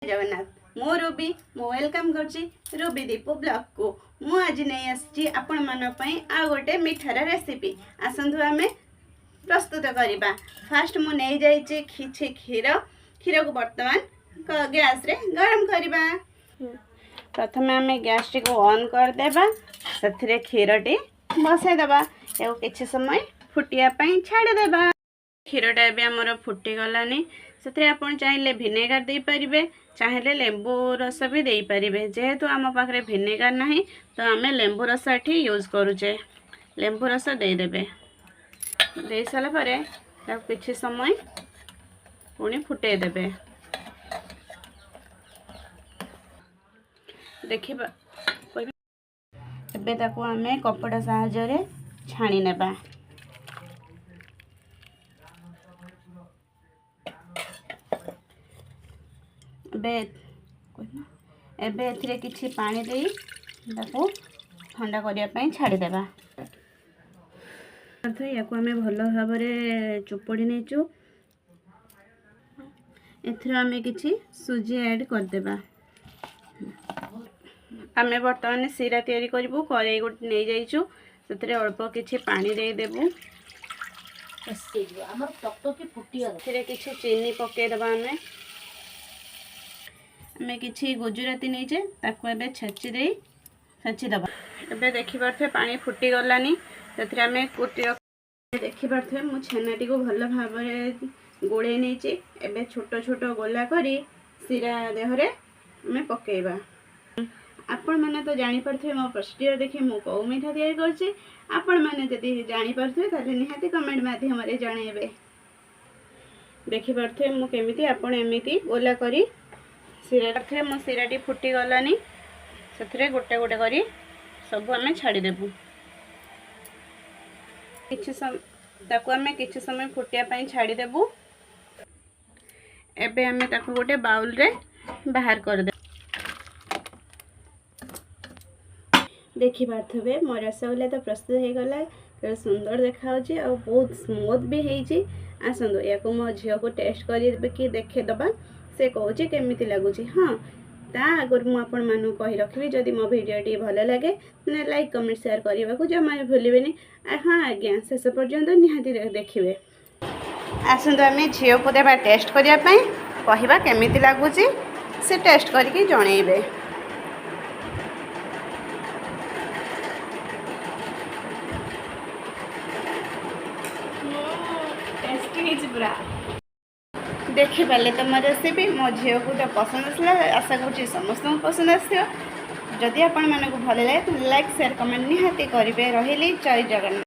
ଜଗନ୍ନାଥ। ମୁଁ ରୁବି, ମୁଁ welcome କରୁଛି ରୁବି ଦୀପୁ ବ୍ଲଗକୁ। ମୁଁ ଆଜି ନେଇ ଆସିଛି ଆପଣମାନଙ୍କ ପାଇଁ ଆଉ ଗୋଟେ ମିଠାର ରେସିପି। ଆସନ୍ତୁ, ଆମେ ପ୍ରସ୍ତୁତ କରିବା। ଫାଷ୍ଟ ମୁଁ ନେଇଯାଇଛି କିଛି କ୍ଷୀର। କ୍ଷୀରକୁ ବର୍ତ୍ତମାନ ଗ୍ୟାସରେ ଗରମ କରିବା। ପ୍ରଥମେ ଆମେ ଗ୍ୟାସଟିକୁ ଅନ୍ କରିଦେବା, ସେଥିରେ କ୍ଷୀରଟି ବସାଇଦେବା। ଏହାକୁ କିଛି ସମୟ ଫୁଟିବା ପାଇଁ ଛାଡ଼ିଦେବା। କ୍ଷୀରଟା ଏବେ ଆମର ଫୁଟିଗଲାନି। ସେଥିରେ ଆପଣ ଚାହିଁଲେ ଭିନେଗାର ଦେଇପାରିବେ, ଚାହିଁଲେ ଲେମ୍ବୁ ରସ ବି ଦେଇପାରିବେ। ଯେହେତୁ ଆମ ପାଖରେ ଭିନେଗାର ନାହିଁ, ତ ଆମେ ଲେମ୍ବୁ ରସ ଏଠି ୟୁଜ୍ କରୁଛେ। ଲେମ୍ବୁ ରସ ଦେଇଦେବେ। ଦେଇସାରିଲା ପରେ ତାକୁ କିଛି ସମୟ ପୁଣି ଫୁଟେଇ ଦେବେ। ଦେଖିବା, ଏବେ ତାକୁ ଆମେ କପଡ଼ା ସାହାଯ୍ୟରେ ଛାଣି ନେବା। ଏବେ ଏଥିରେ କିଛି ପାଣି ଦେଇ ତାକୁ ଥଣ୍ଡା କରିବା ପାଇଁ ଛାଡ଼ିଦେବା। ୟାକୁ ଆମେ ଭଲ ଭାବରେ ଚୁପୁଡ଼ି ନେଇଛୁ। ଏଥିରେ ଆମେ କିଛି ସୁଜି ଆଡ଼୍ କରିଦେବା। ଆମେ ବର୍ତ୍ତମାନ ଶିରା ତିଆରି କରିବୁ। କରେଇ ଗୋଟେ ନେଇଯାଇଛୁ, ସେଥିରେ ଅଳ୍ପ କିଛି ପାଣି ଦେଇଦେବୁ। ଆମର ଟକଟକି ଫୁଟିବା। ସେଥିରେ କିଛି ଚିନି ପକାଇଦେବା। ଆମେ କିଛି ଗୁଜୁରାତି ନେଇଛେ, ତାକୁ ଏବେ ଛେଚି ଦେଇ ଛେଚିଦେବା। ଏବେ ଦେଖିପାରୁଥିବେ, ପାଣି ଫୁଟିଗଲାନି। ସେଥିରେ ଆମେ କୁଟି ଦେଖିପାରୁଥିବେ, ମୁଁ ଛେନାଟିକୁ ଭଲ ଭାବରେ ଗୋଳେଇ ନେଇଛି। ଏବେ ଛୋଟ ଛୋଟ ଗୋଲା କରି ଶିରା ଦେହରେ ଆମେ ପକାଇବା। ଆପଣମାନେ ତ ଜାଣିପାରୁଥିବେ ମୋ ପ୍ରୋସିଡ଼ିଓର ଦେଖି ମୁଁ କେଉଁ ମିଠା ତିଆରି କରୁଛି। ଆପଣମାନେ ଯଦି ଜାଣିପାରୁଥିବେ, ତାହେଲେ ନିହାତି କମେଣ୍ଟ ମାଧ୍ୟମରେ ଜଣାଇବେ। ଦେଖିପାରୁଥିବେ ମୁଁ କେମିତି, ଆପଣ ଏମିତି ଗୋଲା କରି ଶିରା କରିଥିବେ। ମୋ ଶିରାଟି ଫୁଟିଗଲାନି। ସେଥିରେ ଗୋଟେ ଗୋଟେ କରି ସବୁ ଆମେ ଛାଡ଼ିଦେବୁ। କିଛି ସମୟ ତାକୁ ଆମେ କିଛି ସମୟ ଫୁଟିବା ପାଇଁ ଛାଡ଼ିଦେବୁ। ଏବେ ଆମେ ତାକୁ ଗୋଟେ ବାଉଲରେ ବାହାର କରିଦେବୁ। ଦେଖିପାରୁଥିବେ, ମୋ ରସଗୋଲା ତ ପ୍ରସ୍ତୁତ ହେଇଗଲା। କେତେ ସୁନ୍ଦର ଦେଖାହେଉଛି ଆଉ ବହୁତ ସ୍ମୁଥ୍ ବି ହେଇଛି। ଆସନ୍ତୁ, ୟାକୁ ମୋ ଝିଅକୁ ଟେଷ୍ଟ କରିକି ଦେଖେଇଦେବା, ସେ କହୁଛି କେମିତି ଲାଗୁଛି। ହଁ, ତା ଆଗରୁ ମୁଁ ଆପଣମାନଙ୍କୁ କହି ରଖିବି, ଯଦି ମୋ ଭିଡ଼ିଓଟି ଭଲ ଲାଗେ, ତାହେଲେ ଲାଇକ୍, କମେଣ୍ଟ, ସେୟାର କରିବାକୁ ଜମା ବି ଭୁଲିବେନି। ହଁ ଆଜ୍ଞା, ଶେଷ ପର୍ଯ୍ୟନ୍ତ ନିହାତି ଦେଖିବେ। ଆସନ୍ତୁ, ଆମେ ଝିଅକୁ ଦେବା ଟେଷ୍ଟ କରିବା ପାଇଁ। କହିବା କେମିତି ଲାଗୁଛି, ସେ ଟେଷ୍ଟ କରିକି ଜଣେଇବେ। ଟେଷ୍ଟି ହେଇଛି ପୁରା। ଦେଖିପାରିଲେ ତ ମୋ ରେସିପି? ମୋ ଝିଅକୁ ତ ପସନ୍ଦ ଆସିଲା, ଆଶା କରୁଛି ସମସ୍ତଙ୍କୁ ପସନ୍ଦ ଆସିଥିବ। ଯଦି ଆପଣମାନଙ୍କୁ ଭଲ ଲାଗେ, ତାହେଲେ ଲାଇକ୍, ସେୟାର, କମେଣ୍ଟ ନିହାତି କରିବେ। ରହିଲି, ଜୟ ଜଗନ୍ନାଥ।